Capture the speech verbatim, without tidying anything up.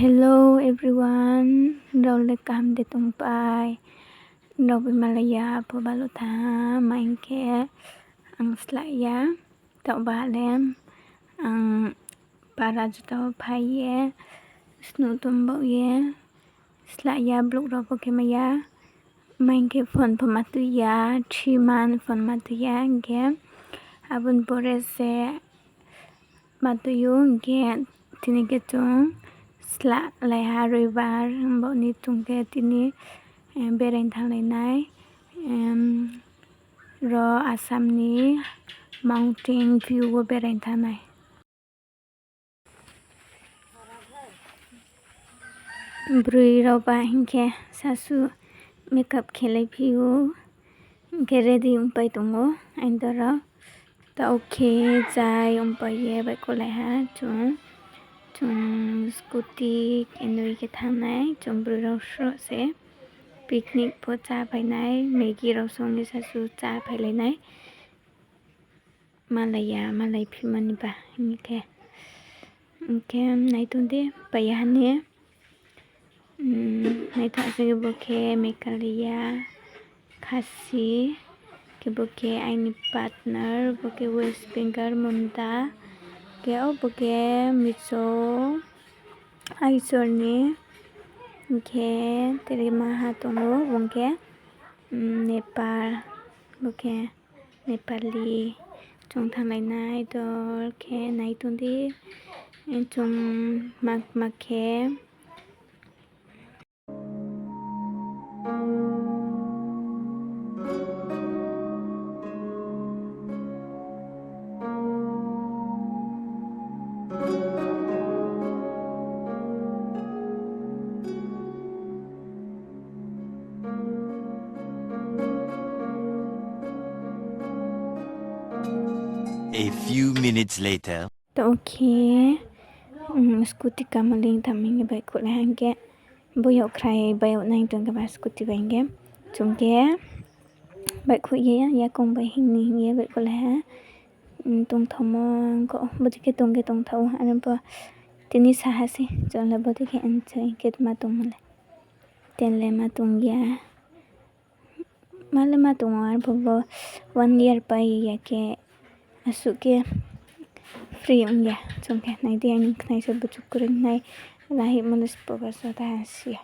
Hello everyone, nrao le kaham de tongpai? Nrao bai malai ya pho baluh tha, ma hing khe ang slah ya, taoh ba le ang para juta wo phai ye, snuh tong baoh ye, slah ya, vlog rao pho khe mai ya, ma hing khe phone pho ma tui ya, three month phone ma tui ya, hing khe abo ni pore se ma tui ou, hing khe tini khe chung slah lai ha, roibar, himba ni chung khe tini, eh, berai thannglai nai, em, ro Assam ni mountain view wo berai thanngnai. Broi rao ba hing khe sasu makeup khelai phi ou, hing khe ready ongpai tong ou, aini doro. Taoh khe chai ongpai ye baihkhouhlai ha chung. Chung scooty khe noi khe thanngnai, chung broi rao sroh se. Picnic pho chá phai nai, Maggi rao song ye sasu chá phailai nai. Malai ya, malai phimani ba, hing khe. Hing khe nai tong di, pai ya ha ni. Naithaoh se khe bo khe Meghalaya, Khasi, khe bo khe aini partner, bo khe West Bengal, Munda, khe o bo khe Mizo, Aizawl ni, hing khe tere maha tong ou, bo khe, Nepal, bo khe Nepali, chung thannglai nai dol khe nai tong di, chung ma, ma khe. A few minutes later. Taoh khe, scooty kamo ling tang hing ye baihkhouhlai ha hing khe, bo yag khrai bai yag nai tong khe ba scooty bai hing khe, chung khe baihkhouh ye yakoung bai hing ni hing ye baihkhouhlai ha. Tongthaomo, bodei khe tong khe tongthaoh ou, aro pho tini saha se, chung le bodei khe enjoy khe ma tongmo le. Ten le ma tong ya. Ma le ma tong ou, arphuh bo one year pai ya khe asuh khe free ong ya. Chung khe nai di, aini khnai se buchuk kroi nai, lahimo le sbo ba so ta si ya.